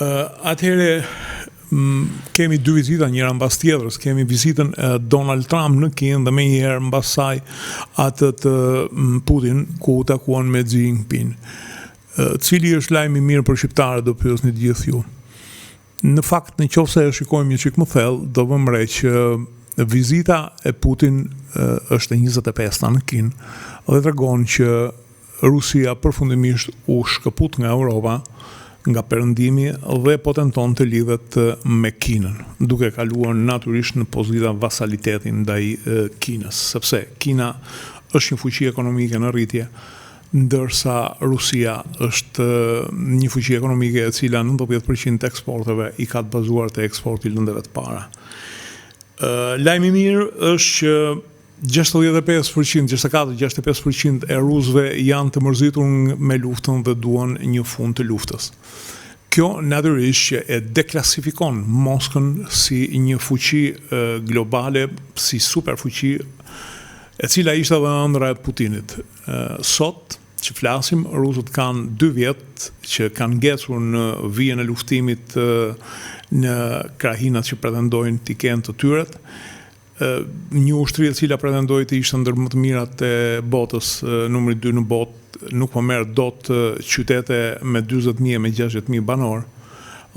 Atëherë kemi dy vizita njëra mbas tjetrës, kemi vizitën e Donald Trump në Kinë dhe menjëherë mbas saj atë të Putin ku u takuan me Xi Jinping. Cili është lajmi i mirë për shqiptarët, do pyesni të gjithë ju. Në fakt, në qoftë se e shikojmë një çik më thellë, do vëmë re që vizita e Putin është e 25-ta në Kinë dhe tregon që Rusia përfundimisht u shkëput nga Europa, nga Perëndimi dhe po tenton të lidhet me Kinën, duke kaluar natyrisht në pozita vasaliteti ndaj Kinës, sepse Kina është një fuqi ekonomike në rritje, ndërsa Rusia është një fuqi ekonomike e cila 90% të eksporteve i ka të bazuar te eksporti i lëndëve të para. Lajmi i mirë është që 65 për qind, 64, 65 për qind e rusëve janë të mërzitur me luftën dhe duan një fund të luftës. Kjo natyrisht që e deklasifikon Moskën si një fuqi globale, si superfuqi, e cila ishte edhe ëndrra e Putinit. Sot që flasim, rusët kanë dy vjet që kanë ngecur në vijën e luftimit në krahinat që pretendojnë t'i kenë të tyret. Një ushtri e cila pretendoi të ishte ndër më të mirat e botës, numri 2 në botë, nuk po merr dot qytete me 40.000 e me 60.000 banorë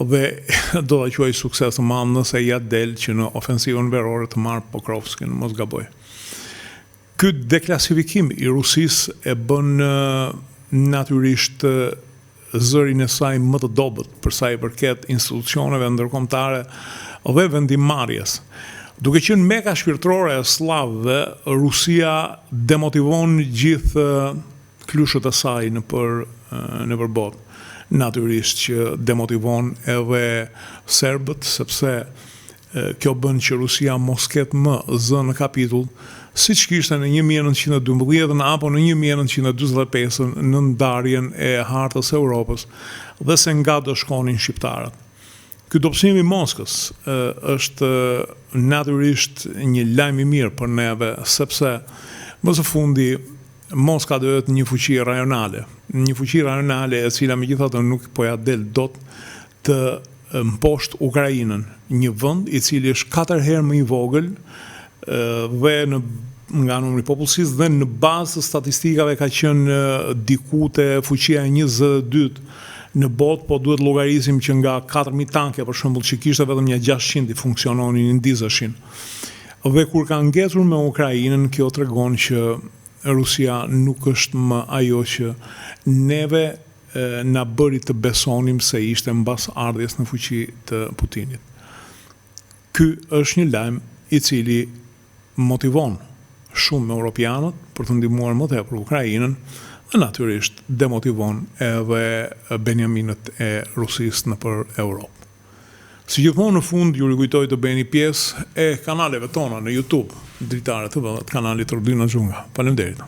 dhe do ta quaj sukses të madh nëse ia del që në ofensivën verore të marrë Pokrovskin, mos gaboj. Ky deklasifikim i Rusisë e bën natyrisht zërin e saj më të dobët për sa i përket institucioneve ndërkombëtare dhe vendimmarrjes. Duke qenë meka shpirtërore e sllavëve, Rusia demotivon gjithë këlyshët e saj nëpër nëpër botë. Natyrisht që demotivon edhe serbët, sepse Kjo bën që Rusia mos ketë më zë në kapitull, siç kishte në 1912-ën apo në 1945-ën në ndarjen e hartës së Europës dhe se nga do shkonin shqiptarët. Ky dobësim i Moskës është natyrisht një lajm i mirë për neve, sepse më së fundi Moska do jetë një fuqi rajonale, një fuqi rajonale e cila megjithatë nuk po ia del dot të mposhtë Ukrainën, një vend i cili është katër herë më i vogël dhe në nga numri i popullsisë dhe në bazë të statistikave ka qenë diku te fuqia e 22 në botë, po duhet llogarisim që nga 4000 tanke për shembull që kishte vetëm një 600 i funksiononin, i ndizeshin. Dhe kur ka ngecur me Ukrainën, kjo tregon që Rusia nuk është më ajo që neve na bëri të besonim se ishte mbas ardhjes në fuqi të Putinit. Ky është një lajm i cili motivon shumë europianët për të ndihmuar më tepër Ukrainën dhe natyrisht demotivon edhe benjaminët e Rusisë nëpër Europë. Si gjithmonë në fund ju rikujtoj të bëheni pjesë e kanaleve tona në YouTube, Dritare TV dhe të kanalit Rudina Xhunga. Faleminderit.